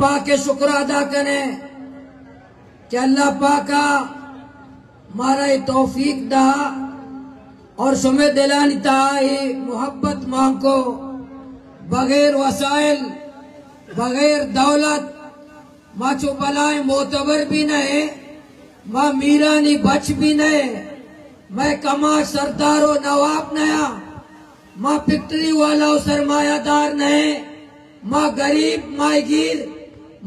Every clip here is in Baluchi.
پاک ءِ شکر ادا کنیں کہ اللہ پاک ءَ مارا اے توفیق دا اور شمے دلانی تہا اے محبت مان کو۔ بغیر وسائل، بغیر دولت، ما چو بلائیں معتبر بھی نہ ایں، ما میرانی بچ بھی نہ ایں، مئے کماش سردار و نواب نہ آں، ما فیکٹری والا و سرمایہ دار نہ ایں، ما غریب ماہیگیر،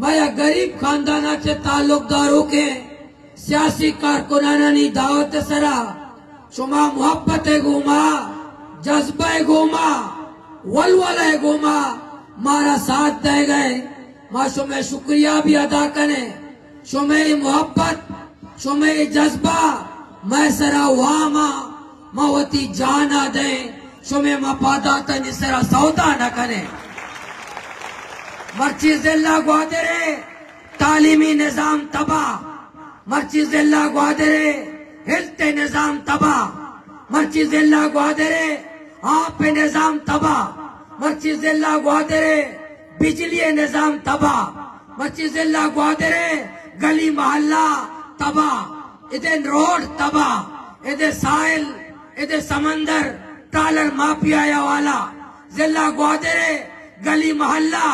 ما یک غریب خاندانا چہ تعلق داروکیں سیاسی کارکنانانی دعوت سرا شما محبت ءِ گوما، جذبہ ءِ گوما، ولولہ ءِ گوما مارا ساتھ دئیگ ءَ، ما شمئے شکریہ بھی ادا کنیں۔ شمئے محبت، شمئے جذبہ مئے سرا وام ءَ، ما وتی جان ءَ دئیں، شمئے مفاداتانی سرا سودا نہ کنیں۔ مرچی ضلع گوادر ءِ تعلیمی نظام تباہ، مرچی ضلع گوادر ءِ ہیلتھ ءِ نظام تباہ، مرچی ضلع گوادر ءِ آپ ءِ نظام تباہ، مرچی ضلع گوادر ءِ بجلی ءِ نظام تباہ، مرچی ضلع گوادر ءِ گلی محلہ تباہ، ادے روڈ تباہ، ادے ساحل، ادے سمندر، ٹرالر مافیا ءِ حوالہ، ضلع گوادر ءِ گلی محلہ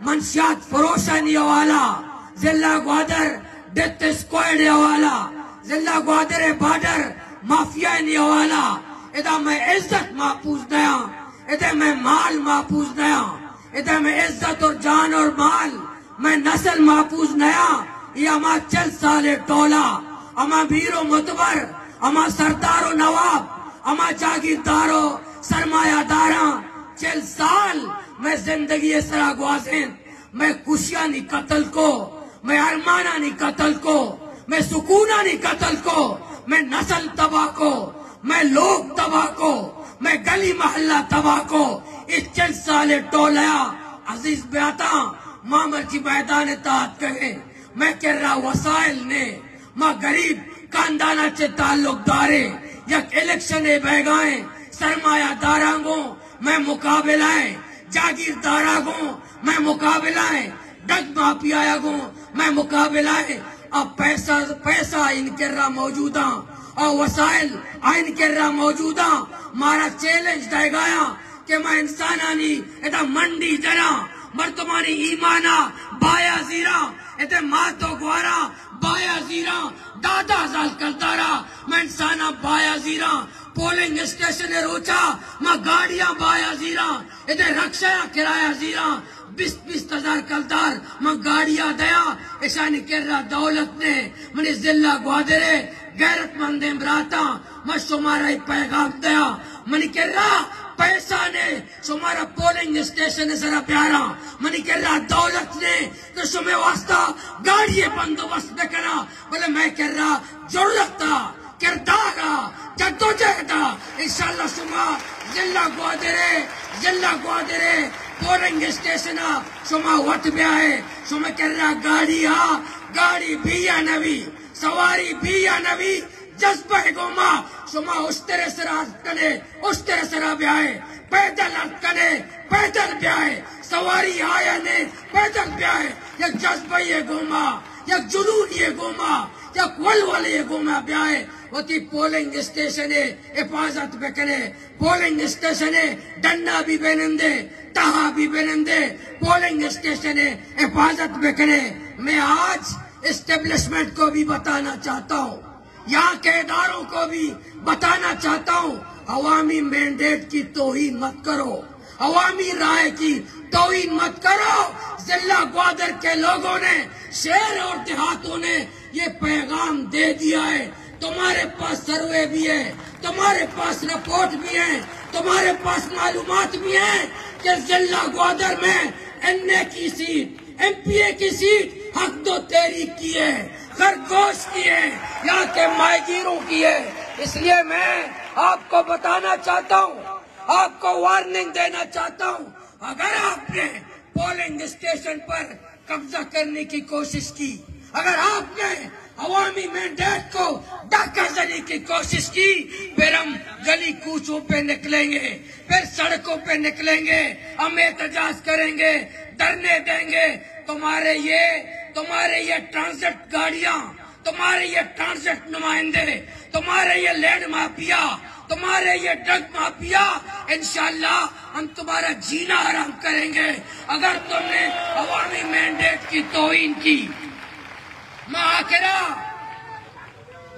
منشیات فروشانی حوالہ، ضلع گوادر ڈیتھ اسکواڈ ءِ حوالہ، ضلع گوادر ءِ بارڈر مافیایانی حوالہ۔ ادا مئے عزت محفوظ نیاں، ادا مئے مال محفوظ نیاں، ادا مئے عزت اور جان اور مال، مئے نسل محفوظ نیاں۔ اے ہما چل سال ءِ ٹولہ، ہما میر و متبر، ہما سردار و نواب، ہما جاگیردار و سرمایہ داراں چل سال مئے زندگی ءِ سرا گوازینت، مئے خوشیانی قتل کو، مئے ارمانانی قتل کو، مئے سکونانی قتل کو، مئے نسل تباہ کو، مئے لوگ تباہ کو، مئے گلی محلہ تباہ کو۔ اے چل سال ءِ ٹولہ ءَ عزیز براتاں، ما مرچی میدان ءِ تہا اتکگیں، مئے کرا وسائل نے، ما غریب خاندان ءَ چہ تعلق داریں، یک الیکشن ءَ بیگا ایں، سرمایہ داراں گوں مئے مقابلہ ایں، جاگیرداراں گوں مئے مقابلہ ایں، ڈرگ مافیا ءَ گوں مئے مقابلہ ایں۔ آ پیسہ، پیسہ آئین کرا موجوداں، آ وسائل آئین کرا موجوداں، مارا چیلنج دئیگایاں کہ ما انسانانی ادا منڈی جناں، مردمانی ایمانا بایا زیراں، ادا مات و گواراں بایا زیراں، دہ دہ ہزار کلدارا ما انساناں بایا زیراں، پولنگ اسٹیشن ءِ روچا ما گاڑیاں بایا زیراں، ادا رکشہ کرایہ زیراں، بیست بیست ہزار کلدار من گاڑیا دیاں، اشانی کرا دولت نے۔ منی ضلع گوادر ءِ غیرت مندیں براتاں، من شمارا اے پیغام دیاں، منی کرا پیسہ نے، شمارا پولنگ اسٹیشن ءِ سرا بیاراں، منی کرا دولت نے کہ شمے واسطہ گاڑی ءِ بندوبست بکناں، بلے مئے کرا جرأت ءَ، کردار ءَ، جدوجہد ءَ۔ انشاءاللہ شما ضلع گوادر ءِ، ضلع گوادر ءِ پولنگ اسٹیشن ءَ شما وت بیائے، شما کرا گاڑی ءَ، گاڑی بی یا نبی، سواری بی یا نبی، جذبہ ءِ گوما شما اشتر ءِ سرا اتکنے، اشتر ءِ سرا بیائے، پیدل اتکنے، پیدل بیائے، سواری آیا نے، پیدل بیائے، یک جذبہ ءِ گوما، یک جنون ءِ گوما، یک ولولے ءِ گوما بیائے، وتی پولنگ اسٹیشن ءِ حفاظت بکنے، پولنگ اسٹیشن ءِ ڈنا بھی بنندے، تہا بھی بنندے، پولنگ اسٹیشن ءِ حفاظت بکنے۔ میں آج اسٹیبلشمنٹ کو بھی بتانا چاہتا ہوں، یہاں کے اداروں کو بھی بتانا چاہتا ہوں، عوامی مینڈیٹ کی توہین مت کرو، عوامی رائے کی توہین مت کرو۔ ضلع گوادر کے لوگوں نے، شہر اور دیہاتوں نے یہ پیغام دے دیا ہے۔ تمہارے پاس سروے بھی ہے، تمہارے پاس رپورٹ بھی ہے، تمہارے پاس معلومات بھی ہیں کہ ضلع گوادر میں این اے کی سیٹ، ایم پی اے کی سیٹ حق دو تحریک کی ہے، خرگوش کی ہے، یہاں کے ماہیگیروں کی ہے۔ اس لیے میں آپ کو بتانا چاہتا ہوں، آپ کو وارننگ دینا چاہتا ہوں، اگر آپ نے پولنگ اسٹیشن پر قبضہ کرنے کی کوشش کی، اگر آپ نے عوامی مینڈیٹ کو ڈاکہ زنی کی کوشش کی، پھر ہم گلی کوچوں پہ نکلیں گے، پھر سڑکوں پہ نکلیں گے، ہم احتجاج کریں گے، دھرنے دیں گے، تمہارے یہ، تمہارے یہ ٹرانزٹ گاڑیاں، تمہارے یہ ٹرانزٹ نمائندے، تمہارے یہ لینڈ مافیا، تمہارے یہ ڈرگ مافیا، انشاءاللہ ہم تمہارا جینا حرام کریں گے اگر تم نے عوامی مینڈیٹ کی توہین کی۔ ما آخرا،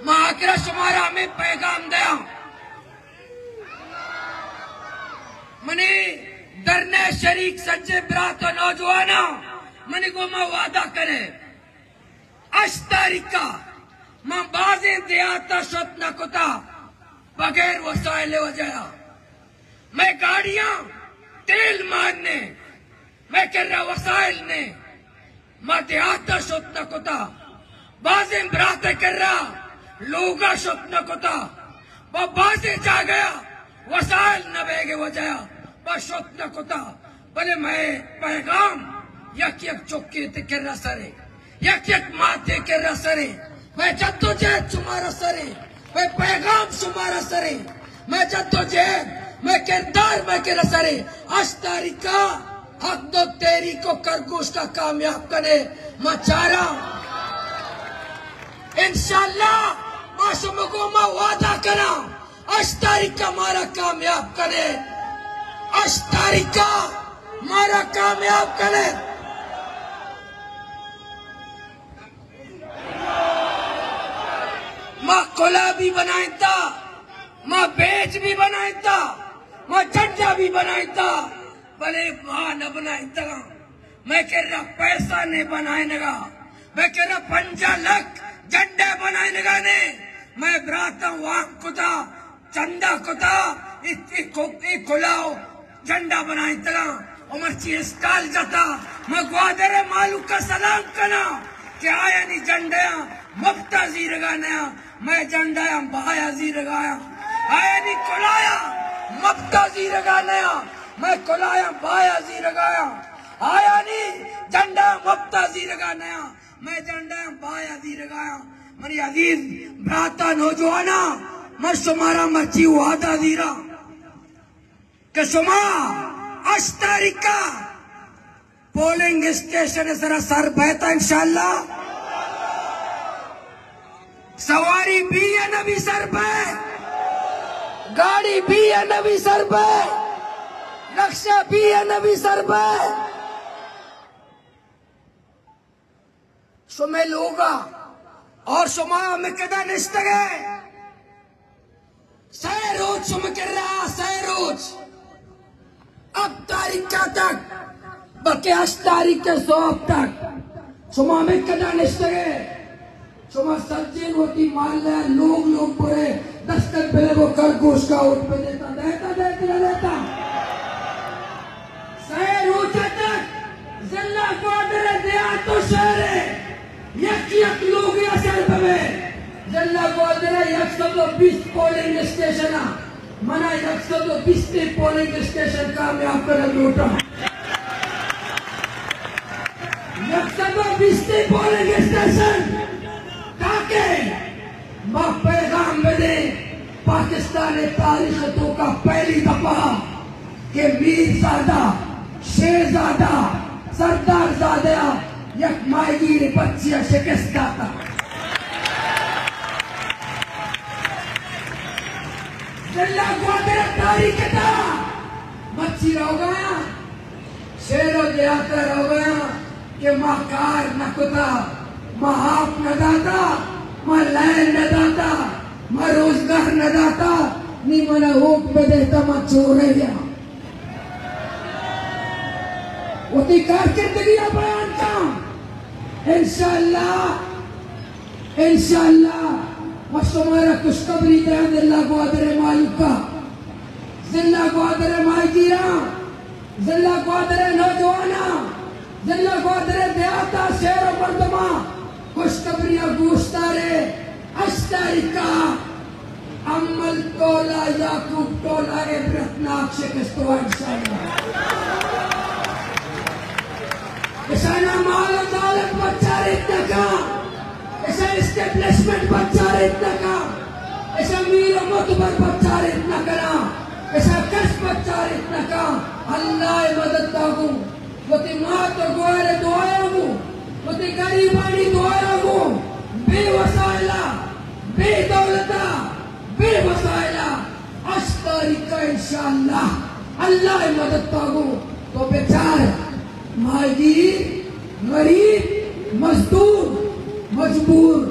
ما آخرا شمارا ہمیں پیغام دیاں۔ منی درنے شریک سجے برات و نوجواناں، منی گوما وعدہ کنے، ہشت تاریخا من بازیں دیہاتا شت نہ کتا بغیر وسائل وجہ۔ مئے گاڑیاں تیل مان نے، مئے کرا وسائل نے، ما دیہاتا شت نہ کتا، بازیں برات کرا لوگا شت نہ کتا، با بازیں جاگہا وسائل نہ بیگے وجہ با شت نہ کتا، بلے مئے پیغام یک یک چکے تے کرا سرے، یک یک ماتے کرا سرے، مئے جدوجہد شمارا سرے، مئے پیغام شمارا سرے، مئے جدوجہد، مئے کردار مئے کرا سرے۔ ہشت تاریخا حق دو تحریک و کرگوش کا کامیاب کنے، ما چاراں۔ انشاءاللہ ما شما گوما وعدہ کناں، ہشت تاریخا مارا کامیاب کنے، ہشت تاریخا مارا کامیاب کنے۔ ما کلا بھی بنائینتا، ما بیج بھی بنائینتا، ما جھنڈا بھی بنائینتا، بلے ما نہ بنائینتگاں۔ مئے کرا پیسہ نے بنائینگا، مئے کرا پنجاہ لکھ جھنڈا بنائینگا نے۔ مئے براتاں وام کتا، چندہ کتا، اے، اے کو-، اے کلاو جھنڈا بنائینتگاں و مرچی اسٹال جتا۔ من گوادر ء مالوک ء سلام کناں کہ آیانی جھنڈیاں مپتا زیرگا نیاں، مئے جھنڈیاں بایا زیرگایاں۔ آیانی کلایاں مپتا زیرگا نیاں، مئے کلایاں بایا زیرگایاں۔ آیانی جھنڈیاں مپتا زیرگا نیاں، مئے جھنڈیاں بایا زیرگایاں۔ منی عزیز براتا نوجواناں، من شمارا مرچی وعدہ زیراں کہ شما ہشت تاریخا پولنگ اسٹیشن سرا سر بیتا انشاءاللہ۔ سواری بی یا نبی سر بے، گاڑی بی یا نبی سر بے، رکشہ بی یا نبی سر بے۔ شمئے لوگا اور شما مکدا نشتگے۔ سئے روچ شما کرا، سئے روچ۔ ہفت تاریخ تک، بلکہ ہشت تاریخ کے صبح تک شما مکدا نشتگے۔ شما سجین وتی مال لوگ لوگ پورے دستک بلے وہ کر گوش کا ووٹ پہ دیتا، دیتا، دیتا، دیتا۔ سئے روچ تک ضلع گوادر دیہات و شہر یک یک لوگے ء سر ببے۔ ضلع گوادر ء یک سد و بیست پولنگ اسٹیشن ء، منا یک سد و بیست پولنگ اسٹیشن کامیاب کنگ لوٹاں۔ یک سد و بیست پولنگ اسٹیشن، تاکہ ما پیغام بدیں پاکستان ء تاریخ ء توکا پہلی دفعہ کہ میر زادہ، شیر زادہ، سردار زادہ ء یک ماہیگیر بچی ء شکست داتا۔ ضلع گوادر ء تاریخ ء تہا مرچی روگایاں، شہر و دیہات ء روگایاں کہ ما کار نہ کتا، ما آپ نہ داتا، ما لین نہ داتا، ما روزگار نہ داتا، نی منا ووٹ بدے تا ما چورے یا۔ وتی کارکردگی ء بیان کن۔ انشاءاللہ، انشاءاللہ، ما شمارا خوشخبری دیاں ضلع گوادر ء مالوکا، ضلع گوادر ء ماہیگیراں، ضلع گوادر ء نوجواناں، ضلع گوادر ء دیہات ء شہر و مردماں، خوشخبری ء گوشدارے، ہشت تاریخ ء امل ٹولہ، یعقوب ٹولہ عبرت ناک شکست وا انشاءاللہ۔ اشانا مال و دولت بچاریت نکا، اشا اسٹیبلشمنٹ بچاریت نکا، اشا میر و متبر بچاریت نکنا، اشا کس بچاریت نکا۔ اللہ مدد داگو۔ وتی مات ءُ گوار ءِ دعایا گوں، وتی گریبانی دعایا گوں، بے وسائلا، بے دولتا، بے وسائلا، ہشت تاریخ ءَ انشاءاللہ اللہ ءِ مدد ءَ گوں تو بچار، ماہیگیر، غریب، مزدور، مجبور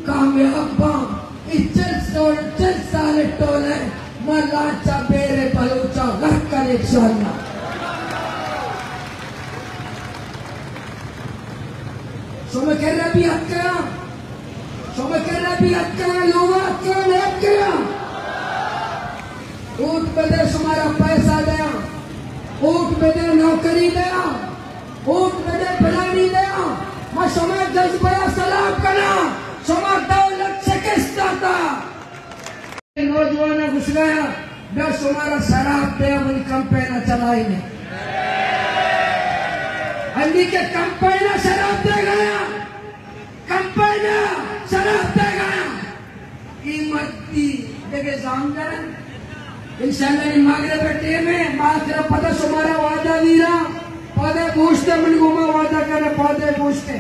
کامیاب باں۔ اے چل سال، چل سال ٹولہ ما لانچا بیر بلوچا غرق کن انشاءاللہ۔ شما کرا بھی اتکا، شما کرا بھی اتکا، لوگا اتکا، نہ اتکا۔ ووٹ بدے، شمارا پیسہ دیا، ووٹ بدے، نوکری دیا، ووٹ بدے، پلانی دیا۔ ما شما جذبہ سلام کنا، شما دولت شکست داتا۔ نوجواناں گوشگایا، بیا شمارا شراب دیا، منی کمپینا چلائینے۔ انی کہ کمپینا شراب دے گایا، کمپینا شراب دے گایا۔ اے مردی دگہ زانگر انت۔ انشاءاللہ اے مغرب ٹیم ہے، ما آخر پدا شمارا وعدہ دیرا، پادے بوشتے من گوما وعدہ کرے، پادے بوشتے۔